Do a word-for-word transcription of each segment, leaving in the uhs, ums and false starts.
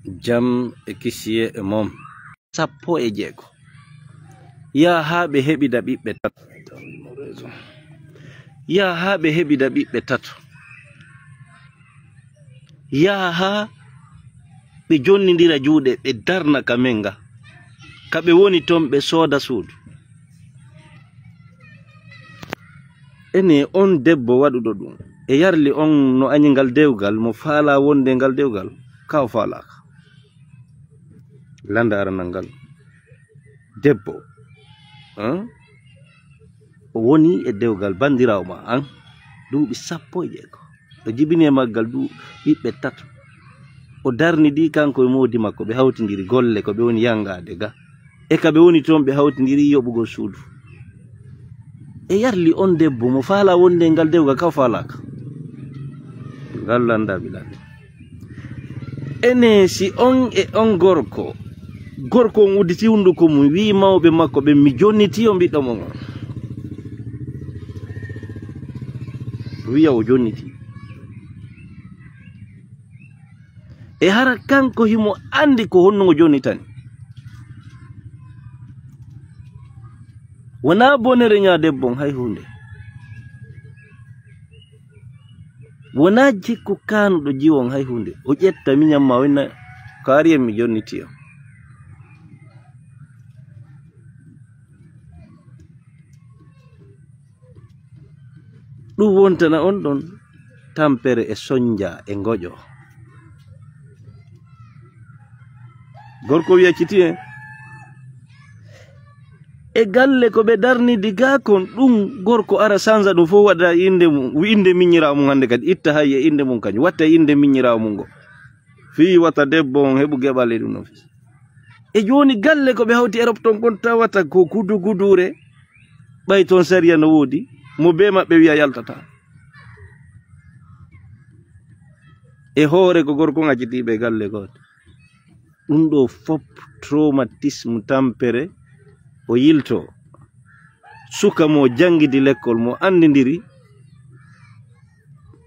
Jam e kisiyee e mom. Sappo e jeego. Yaha haa ɓe heɓida ɓiɓɓe tato. Yaha haa ɓe heɓida ɓiɓɓe tato. Yaha haa ɓe jonnindira juuɗe, ɓe darna ka men ga. Ka ɓe woni ton, ɓe sooda suudu. Ene on debbo waɗuɗo ɗum, e yarli on no añi ngal dewgal, mo faala wonde ngal dewgal, ka o faalaaka. Lannda aranal ngal. Debbo, ah, o woni e dewgal banndiraawo ma an, duuɓi sappo e jeego. O jibini e maggal du ɓiɓɓe tato. O darnidi kanko e moodi makko, ɓe hawtindiri golle ko ɓe woni yangaade ga. E ka ɓe woni toon, ɓe hawtindiri yoɓugol suudu. E yarli on debbo mo faala wonde e ngal dewgal ka o faalaaka. Ngal lannda bilal. Ene si on e on gorko, gorko on udditi hunnduko mum, wi'i mawɓe makko ɓen, "Mi jonniti on ɓiɗɗo mon on." Wi'a o jonniti. E hara kanko himo anndi ko honno o jonnitani. Wonaa bonere ñaa debbo on hay huunde. Wonaa jikku kaanuɗo jiwo on hay huunde. O ƴetta miñan ma o inna kaari en mi jonniti on. Ɗum wontana on ɗon tampere e sonja e ngoƴo. Gorko wiya citi en. E galle ko ɓe darnidi gaa kon, ɗum gorko ara sanza ɗum fof waɗa innde mum, innde miññiraawo mum hannde kadi, itta hay e innde mum kañum, watta e innde miññiraawo mum ngo. Fii wata debbo on heɓu geɓal e ɗum non fis. E jooni galle ko ɓe hawti Europe ton kon tawata ko gudu guduure, ɓay ton sariya no woodi, mo bee maɓɓe wiya yaltata. E hoore ko gorko on accitiiɓe e galle gooto. Ɗum ɗo fop traumatisme tampere o yilto. Suka mo janngidi lekkol mo anndindiri,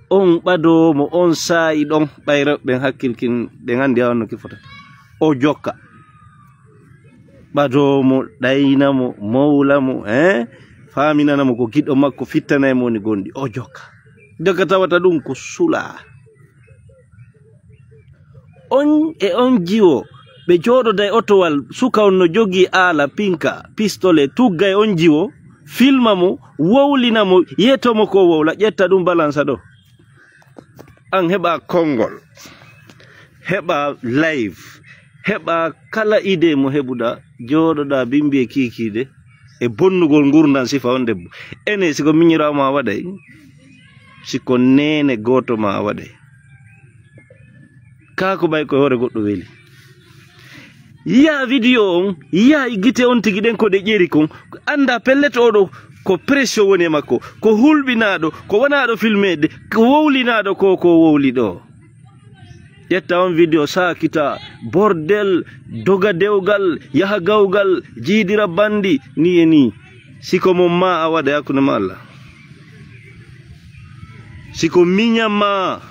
on ɓadoowo mo on saa'i ɗon, ɓay rewɓe ɓen hakkilkin, ɓen anndi a on no ki fotata. O jokka. Ɓadoowo mo, ɗayna mo, mowla mo, eh? Faaminana mo ko giɗo makko, fittana e mo woni gonɗi. O jokka. Daga tawata ɗum ko sulaa. On e on jiwo, ɓe jooɗoda e otowal, suka on no jogii aala, pinka, pistolet, tugga e on jiwo, filma mo, wowlina mo, yeto mo ko wowla, ƴetta ɗum balansa ɗo. An heɓa konngol, heɓa live, heɓa kala idée mo heɓuɗa, jooɗoɗa bimbi e kiikiiɗe, e bonnugol ngurndan sifa on debbo. Ene, si ko miñiraawo ma waɗay, si ko neene gooto ma waɗay. Kaa ko ɓay ko e hoore goɗɗo weli. Yiya video on, yiya e gite on tigi ɗen ko ɗe ƴeri kon. Annda pellet oɗo ko pression woni e makko, ko hulɓinaaɗo, ko wonaaɗo filmeede, ko wowlinaaɗo ko, ko wowli ɗo. Ƴetta on video, saakita, bordel, doga dewgal, yaha gawgal, jiidira bandi, ni e ni. Si ko mo ma a waɗa hakkunde ma Allah. Si ko miñan ma,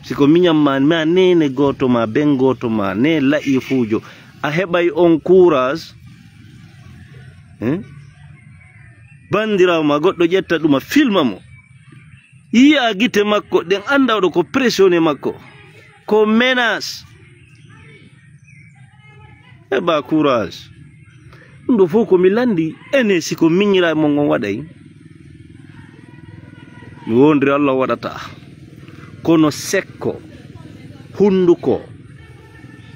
si ko miñan ma, ma neene gooto ma, ben gooto ma, ne la'ifuujo, a heɓay on courage, eh? Bandiraawo ma goɗɗo ƴetta ɗum a filma mo. Yi'a gite makko, ɗen annda oɗo ko pression e makko. Ko menace. Heɓa courage. Ɗum ɗo fof ko mi lanndi, ene si ko miñiraawo mon on waɗay. Mi wondiri Allah waɗata. Kono sekko, hunnduko,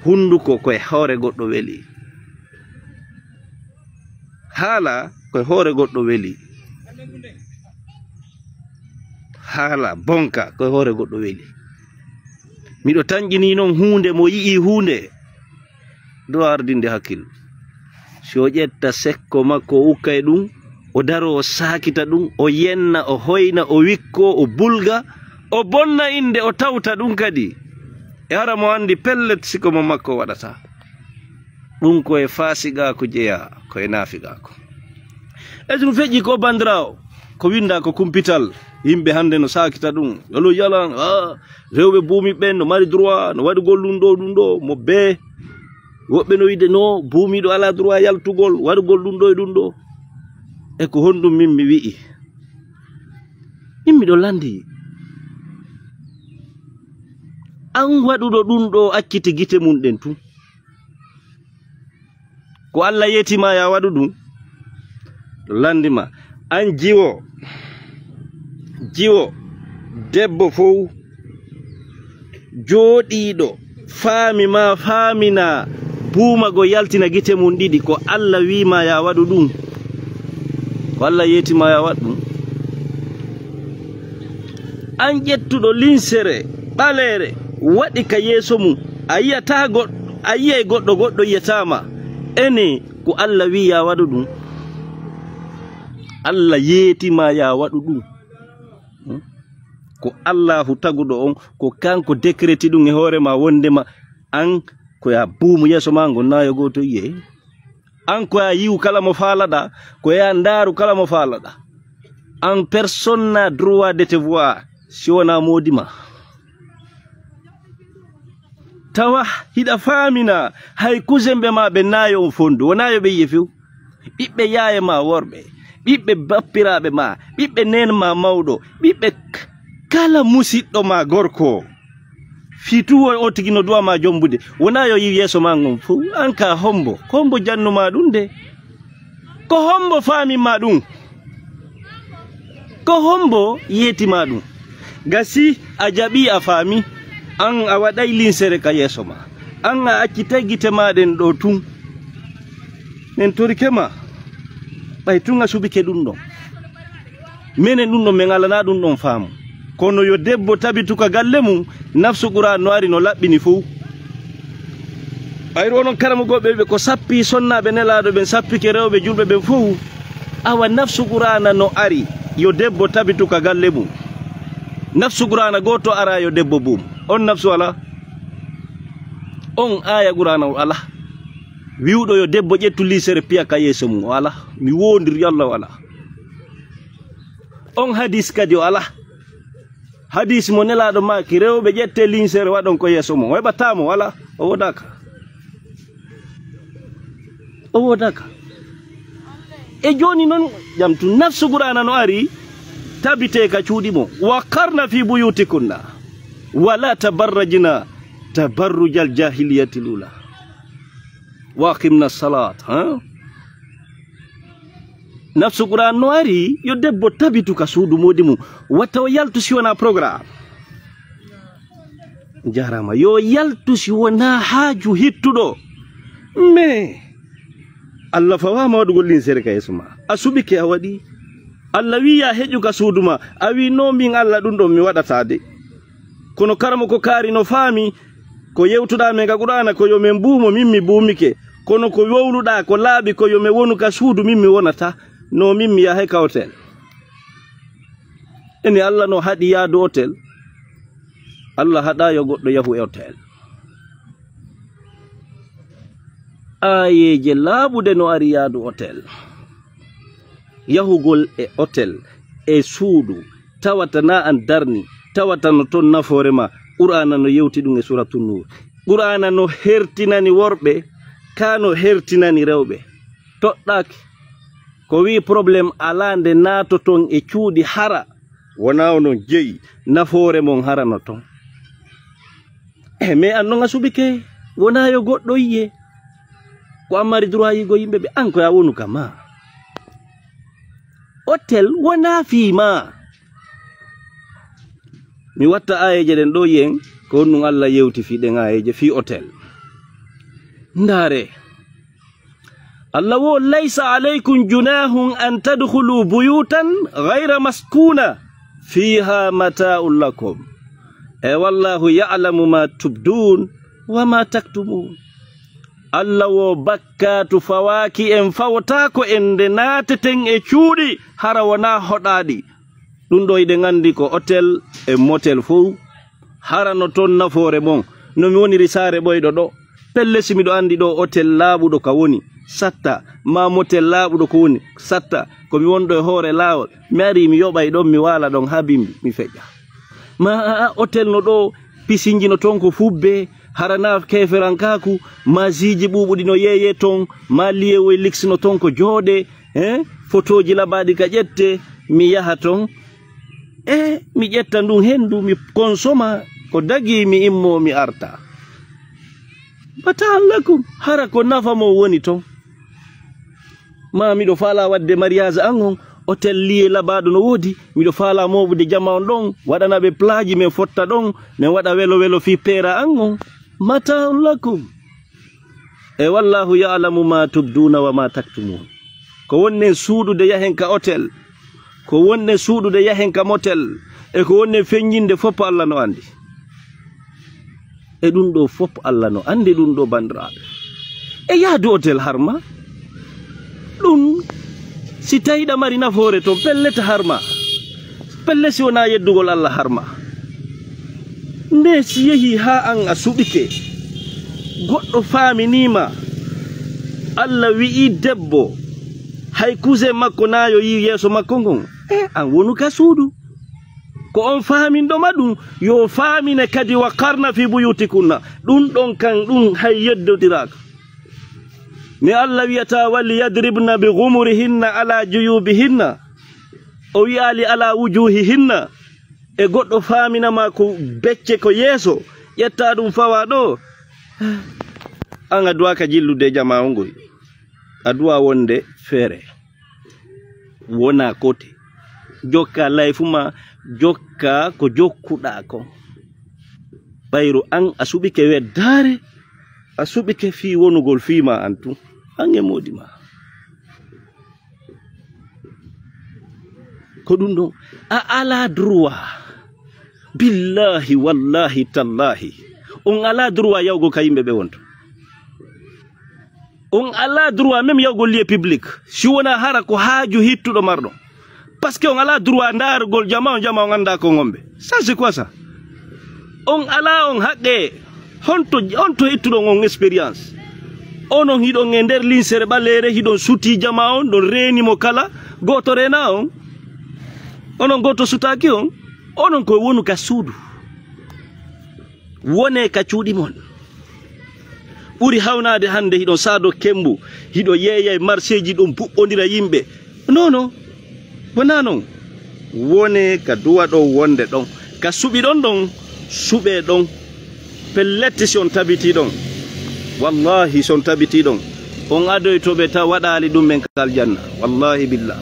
hunnduko ko e hoore goɗɗo weli. Haala ko e hoore goɗɗo weli. Haala bonka ko e hoore goɗɗo weli. Miɗo tanƴini non huunde, mo yi'i huunde, do ardinde hakkil. Si o ƴetta sekko makko, o ukka e ɗum, o daro, o saakita ɗum, o yenna, o hoyna, o wikko, o bulga, o bonna innde, o tawta ɗum kadi. E hara mo anndi pellet si ko mo makko waɗata. Ɗum ko e faasigaaku jeyaa, ko e naafigaaku. E ɗum feƴƴi ko bandiraawo, ko winnda ko kumpital. Yimɓe hannde no saakita ɗum. Yolo yalan, ah, rewɓe buumi ɓen no mari droit, no waɗugol ɗum ɗo, ɗum ɗo, mo bee. Woɓɓe no wiide no, buumiiɗo alaa droit yaltugol, waɗugol ɗum ɗo e ɗum ɗo. E ko honɗum min mi wi'i? Min miɗo lanndi. An waɗuɗo ɗum ɗo acciti gite mum ɗen tun. Ko Allah yeeti ma ya waɗu ɗum. Lanndi ma. An jiwo. Jiwo. Debbo fow. Jooɗiiɗo. Faami ma, faamina. Buuma go yaltina gite mum ɗiɗi. Ko Allah wii ma ya waɗu ɗum. Ko Allah yeeti ma ya waɗu ɗum. An ƴettuɗo linsere ɓaleere waɗi ka yeeso mum, a yi'ataa goɗɗo, a yi'ay goɗɗo, goɗɗo yi'ataa ma. Ene ko Allah wii ya waɗu ɗum. Allah yeeti ma ya waɗu ɗum. Hmm? Ko Allahu taguɗo on, ko kanko décréti ɗum e hoore ma wonde ma an ko ya buumu yeeso ma ngon na yo gooto yi'e. An ko ya yi'u kala mo faalaɗa, ko ya ndaaru kala mo faalaɗa. An personne n'a droit de te voir si wonaa moodi ma. Tawa hiɗa faamina hay kusenɓe ma ɓe naayo on fondu, wonaa yo ɓe yi'e few. Ɓiɓɓe yaaye ma worɓe, ɓiɓɓe bappiraaɓe ma, ɓiɓɓe neen ma mawɗo, ɓiɓɓe k-, kala musiɗɗo ma gorko. Fii tu wo-, o tigi no duwa ma jombude, wonaa yo yi'u yeeso ma ngon fow. An ka hombo, ko hombo jannu ma ɗum de? Ko hombo faamin ma ɗum? Ko hombo yeeti ma ɗum? Gasi a jaɓi a faami, an a waɗay linsere ka yeeso ma. An a accitay gite ma ɗen ɗo tun. Men torike ma, ɓay tun a subike ɗum ɗon. Menen ɗum ɗon men alana ɗum ɗon faamu. Kono yo debbo tabitu ka galle mum, nafsu Qur'an no ari no laɓɓini fow. Ɓayru onon karamugooɓe ɓe ko sappi sonnaaɓe Nelaaɗo ɓen, sappike rewɓe julɓe ɓen fow. Awa nafsu Qur'ana no ari yo debbo tabitu ka galle mum. Nafsu Qur'ana gooto ara yo debbo buum. On nafsu alaa? On aaya Qur'ana o alaa? Wi'uɗo yo debbo ƴettu liisere piya ka yeeso mum o alaa? Mi woondiri Allah o alaa? On hadis kadi o alaa? Hadis mo Nelaaɗo maaki, rewɓe ƴette linsere waɗon ko yeeso mum. O heɓataa mo, wala? O woodaaka. O woodaaka. E jooni non, jam tun nafsu Qur'aana no ari, tabitee ka cuuɗi mo. "Wa qarna fi buyutikunna, wa la tabarrajna tabarrujal jahiliyati lula. Wa aqimna salat," ha? Nafsu Qur'an no ari, yo debbo tabitu ka suudu moodi mum. Wata o yaltu si wonaa programme. Jaaraama. Yo yaltu si wonaa haaju hittuɗo. Mais, Allah fawaama waɗugol linsere ka yeeso ma. A suɓike a waɗi. Allah wi'i ya heƴu ka suudu ma. A wi'i no min Allah ɗum ɗon mi waɗataa de. Kono karamo ko kaari no faami, ko yewtuɗaa men ka Qur'aana ko yo men buumo, min mi buumike. Kono ko wowluɗaa ko laaɓi ko yo men wonu ka suudu, min mi wonata. No min mi yahay ka hotel. Ene Allah no haɗi yaadu hotel? Allah haɗaa yo goɗɗo yahu e hotel. Aayeeje laaɓuɗe no ari yaadu hotel. Yahugol e hotel, e suudu, tawata na an darni, tawata no ton nafoore ma, Qur'aana no yewti ɗum e Suuratu Nuur. Qur'aana no hertinani worɓe, ka no hertinani rewɓe. Toɗɗaaki. Ko wi'i problème alaa nde naatoton e cuuɗi hara, wonaa onon jeyi, nafoore mon hara no ton. Eh, mais an non a suɓike, wonaa yo goɗɗo yi'e. Ko an mari droit yi'ugo yimɓe ɓe, an ko ya wonu ka ma. Hotel wonaa fii ma. Mi watta aayeeje ɗen ɗo yi'en, ko honɗum Allah yewti fii ɗen aayeeje fii hotel. Ndaare. Allah wo, "Laysa alaykum junahun an tadkhulu buyutan ghayra maskuna fiha mata'un lakum. E wallahu ya'lamu ma tubdun wa ma taktumun." Allah wo, "Bakkaatu fawaaki en, fawotaako en nde naateten e cuuɗi hara wonaa hoɗaaɗi." Ɗum ɗo hiɗen anndi ko hotel e motel fow. Hara no toon nafoore mon. No mi woniri saare ɓoyɗo ɗo. Pelle si miɗo anndi ɗo hotel laaɓuɗo ka woni. satta, ma motel laaɓuɗo ko woni satta, ko mi wonɗo e hoore laawol, mi ari mi yoɓay ɗon, mi waala ɗon haa bimbi, mi feƴƴa. Ma a, a, otel no ɗo, pisinji no ton ko fubbe, hara na keeferankaaku, ma ziiji ɓuuɓuɗi no yeeye ton, ma liyewoy liks no ton ko jooɗe, eh, fotooji labaaɗi ka ƴette, mi yaha ton, e mi ƴetta ndun hendu, mi konsoma, ko dagi mi immo, mi arta. Mataan lakum, hara ko nafa mo woni ton. Ma miɗo faala waɗde mariage an on, otel liye labaaɗo no woodi, miɗo faala mooɓude jama on ɗon, waɗana ɓe plaaji, men fotta ɗon, men waɗa welo welo fii peera an on. Mataan lakum. E wallahu ya'lamu ma tubduna wa ma taktumun. Ko wonnen suuɗude yahen ka otel, ko wonnen suuɗude yahen ka motel, e ko wonnen feññinde fof Allah no anndi. E ɗum ɗo fof Allah no anndi ɗum ɗo, banndiraaɓe. E yahdu otel harma. Ɗum, si tawi ɗa mari nafoore toon, pellet harma. Pellet si wonaa yeddugol Allah harma. Nde si yehii haa an a suɓike, goɗɗo faaminiima, Allah wi'i debbo, hay cousin makko na yo yiw yeeso makko ngon, e an wonu ka suudu. Ko on faaminɗo ma ɗum, yo faamine kadi, wa qarna fi buyutikunna. Ɗum ɗon kan, ɗum hay yeddodiraaka. Ne Allah wiyata, wal yadribna bi ghumurihinna ala juyubihinna. O wi'aali ala wujuhihinna. E goɗɗo faamina ma ko becce ko yeeso, ƴetta ɗum fawa ɗo. An a duwaaka jillude e jamaa on ngoy. A duwa wonde feere. Wona kote. Jokka layfu ma, jokka ko jokkuɗaa kon. Ɓayru an a suɓike weddaare, a suɓike fii wonugol fii ma an tun. An e moodi ma. Ko ɗum ɗon, a alaa droit. Billahi, wallahi, tallahi. On alaa droit yawgol ka yimɓe ɓe wonto. On alaa droit même yawgol lieu public. Si wonaa hara ko haaju hittuɗo marɗo. Parce que on alaa droit ndaarugol jama on, jama on anndaa ko ngonɓe. Ça, c'est quoi ça? On alaa on haqqe. Honto, honto ittuɗon on expérience? Onon hiɗon e nder linsere ɓaleere, hiɗon sutii jama on, ɗon reeni mo kala, gooto reena on. Onon gooto sutaaki on. Onon ko wonu ka suudu. Wone ka cuuɗi mon. Ɓuri hawnaade hannde hiɗon saado kembu, hiɗo yeeya e marseeji, ɗon puɓɓondira yimɓe. Non, non. Wonaa non. Wone ka duwa ɗon wonde ɗon. Ka suɓi ɗon ɗon, suɓee ɗon. Pelletti si on tabitii ɗon. Wallahi si on tabitii ɗon. On adoyto ɓe taw waɗaali ɗum men ka aljanna. Wallahi billah.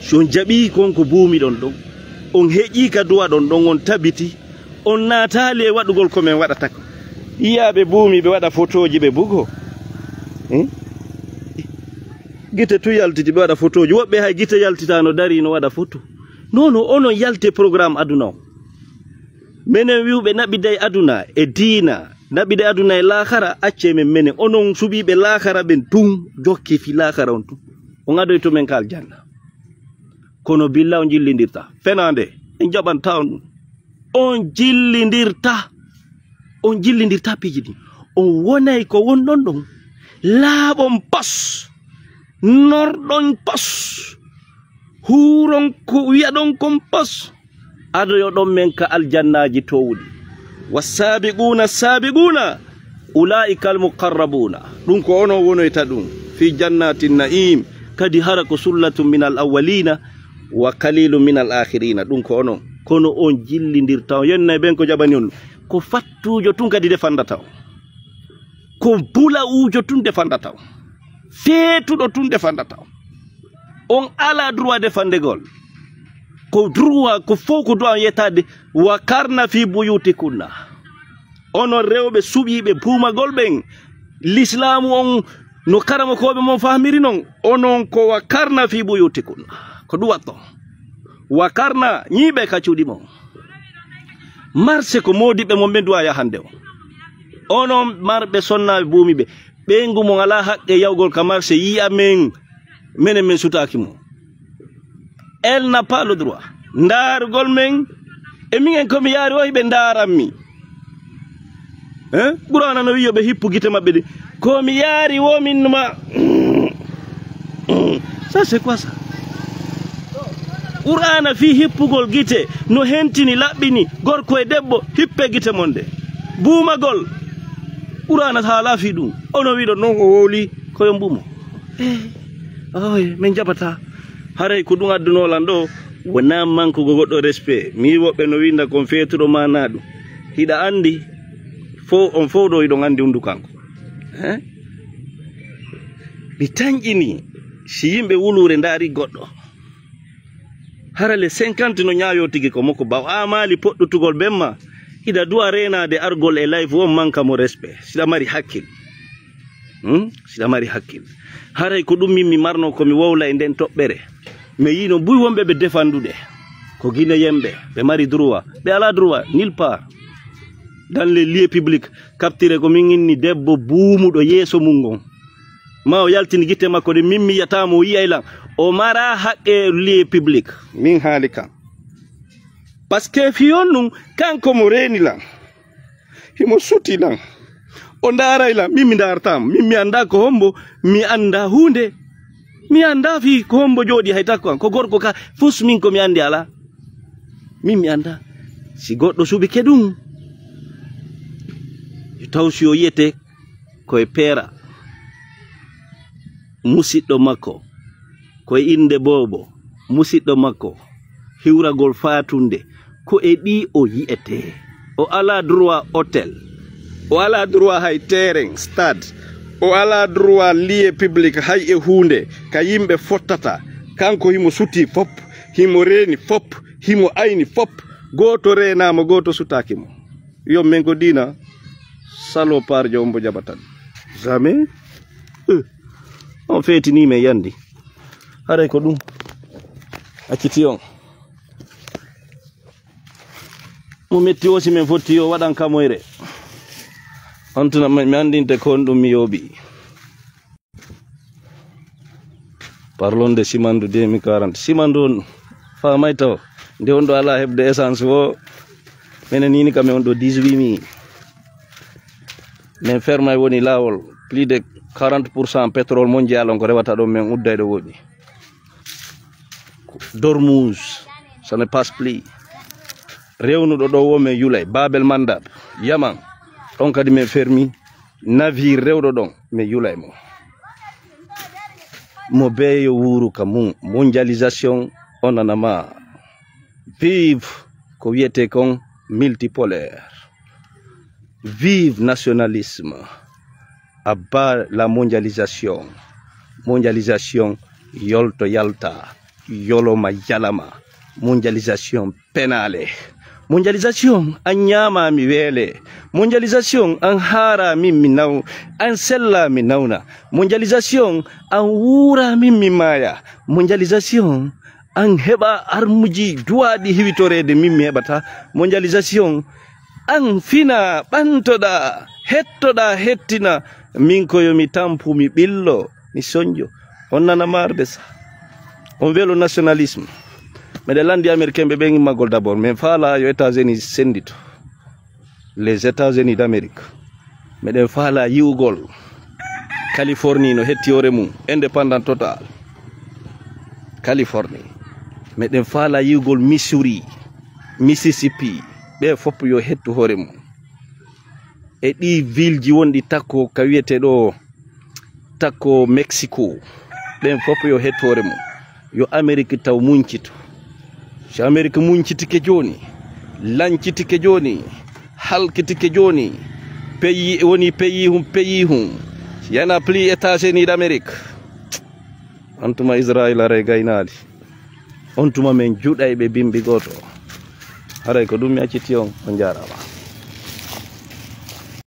Si on jaɓii kon ko buumi ɗon ɗon. On heƴii ka duwa ɗon ɗon on tabitii. On naataali e waɗugol ko men waɗata ko. Yiyaaɓe buumi ɓe waɗa fotooji ɓe bugo. Eh? Gite tu yaltiti ɓe waɗa fotooji. Woɓɓe hay gite yaltitaano darii no waɗa foto. Non, non, onon yalte programme aduna o. Menen wi'uɓe naɓiday aduna e diina, naɓiday aduna e laakara, accee men menen. Onon suɓiiɓe laakara ɓen tun, jokke fii laakara on tun. On adoyto men ka aljanna. Kono billa on jillindirta. Fenaande, en jaɓanta on ɗum. On jillindirta. On jillindirta piiji ɗin. On wonay ko wonɗon ɗon. Laaɓon pos. Norɗon pos. Huuron ko wi'aɗon kon pos. Adoyoɗon men ka aljannaaji toowuɗi. Wassaabiquuna assaabiquuna. Ulaa'ika almuqarrabuuna. Ɗum ko onon wonoyta ɗum. Fii jannaati na'iim. Kadi hara ko sullatun min al awwaliina. Wa qaliilun min al aakhiriina. Ɗum ko onon. Kono on jillindirta on. Yennay ɓen ko jaɓani on. Ko fattuujo tun kadi defandata on. Ko bula'uujo tun defandata on. Feetuɗo tun defandata on. On alaa droit defandegol. Ko droit, ko fow ko droit on yettaade. Wa qarna fii buyuutikunna. Onon rewɓe suɓiiɓe buumagol ɓen. Lislaamu on no karamokooɓe mon fahmiri non. Onon ko wa qarna fii buyuutikunna. Ko ɗum waɗɗon. Wa qarna, ñiiɓe ka cuuɗi mon. Marse ko moodiɓɓe mon ɓe duwa yahande on. Onon marɓe sonnaaɓe buumi ɓe. Ɓeyngu mon alaa haqqe yawgol ka marse yi'a men. Menen men sutaaki mo. Elle n'a pas le droit. Ndaarugol men. E minen ko mi yaari o hiɓe ndaaran mi. Hein? Qur'aana no wi'i yo ɓe hippu gite maɓɓe ɗi. Ko mi yaari wo min ma. Ça, c'est quoi ça? Qur'aana fii hippugol gite, no hentini, laɓɓini, gorko e debbo, hippe gite mon ɗe. Buumagol. Qur'aana haalaa fii ɗum. Ono wiɗo non o wowli, ko yo mbumo. Eh, oye, min jaɓataa. Haray ko ɗum addunoo lan ɗo, wonaa mankugo goɗɗo respect. Mi woɓɓe no winda kon feetuɗo maanaa ɗum. Hiɗa andi, fow, on fow ɗo hiɗon andi hunduko an ko. Eh? Mi tanƴini si yimɓe wuluure ndaari goɗɗo. Hara le cinquante no ñaayoo tigi ko mokko ba o aamaali poɗɗutugol ɓen ma. Hiɗa du'a reenaade argol e live won manka mo respect. Siɗa mari hakkil. Hmm? Siɗa mari hakkil. Haray ko ɗum min mi marno ko mi wowla e nden toɓɓere. Mi yiino buy wonɓe ɓe defanduɗe. Ko Guinéen ɓe, ɓe mari droit. Ɓe alaa droit, nulle part. Dans les lieux publics, capture ko min inni debbo buumuɗo yeeso mum ngon. Ma o yaltini gite makko ɗe min mi yiyata mo o yiyay lan. O mara haqqe lieu public. Min haali kan. Parce que fiyon ɗum, kanko mo reeni lan. Himo suti lan. O ndaaray lan. Min mi ndaartaa mo. Min mi anndaa ko hombo. Mi anndaa huunde. Mi anndaa fii ko hombo jooɗi hay takko an. Ko gorko ka. Fus min ko mi anndi alaa. Min mi anndaa. Si goɗɗo suɓike ɗum. Yo taw si o yiyete ko e peera. Musiɗɗo makko. Ko e innde boobo. Musiɗɗo makko. Hiwragol faatunde. Ko e ɗi o yi'etee. O alaa droit hôtel. O alaa droit hay terrain, stade. O alaa droit lieu public hay e huunde ka yimɓe fottata. Kanko himo suti fop, himo reeni fop, himo ayni fop. Gooto reenaama, gooto sutaaki mo. Yo men ko diina, saloparjo on mbo jaɓatan. Jamais. Eh, on feetini men yandi. Haray ko ɗum. Acciti on. Mo metti o si men fotti yo waɗan kamoyre. On tuna mi anndinte ko on ɗum mi yooɓi. Parlons de Simandu deux mille quarante. Simandu on faamay taw. Nde on ɗo alaa heɓde essence o. Menen nini kam e on ɗo dix-huit mille. Men fermay woni laawol. Plus de quarante pour cent pétrole mondial on ko rewata ɗon men udday ɗo woɗi. Dormuz, ça ne passe plus. Rewnuɗo ɗo wo men yulay. Babel Mandab, Yaman. On kadi men fermi. Navire rewɗo ɗon, men yulay mo. Mo beeyo wuuru ka mum. Mondialisation, on nanama. Vive ko wiyete kon multipolaire. Vive nationalisme. À bas la mondialisation. Mondialisation, yolto yalta. Yoloma yalama. Mondialisation, penaale. Mondialisation, an ñaama mi weele. Mondialisation, an haara min mi naw, an sella mi nawna. Mondialisation, an wuura min mi maaya. Mondialisation, an heɓa armuji duwaaɗi hiwitoreede min mi heɓata. Mondialisation, an fina, ɓantoɗa, hettoɗa, hettina. Min ko yo mi tampu, mi ɓillo, mi sonjo. On nana marde sa. On welo nationalisme. Meɗen lanndi Américain ɓe ɓen immagol d'abord. Men faala yo États-Unis senndito. Les États-Unis d'Amérique. Meɗen faala yi'ugol Californie no hetti hoore mum. Indépendant total. Californie. Meɗen faala yi'ugol Missouri. Mississippi. Ɓe fof yo hettu hoore mum. E ɗi vilji wonɗi takko ka wiyete ɗo takko Mexico. Ɓen fof yo hettu hoore mum. Yo Amerique taw muñcito. Si Amerique muñcitike jooni, lañcitike jooni, halkitike jooni, pays woni pays hum, pays hum. Si yana plus États-Unis d'Amérique. On tuma Israël aray gaynaali. On tuma men juɗay ɓe bimbi gooto. Haray ko ɗum mi acciti on, on jaaraama.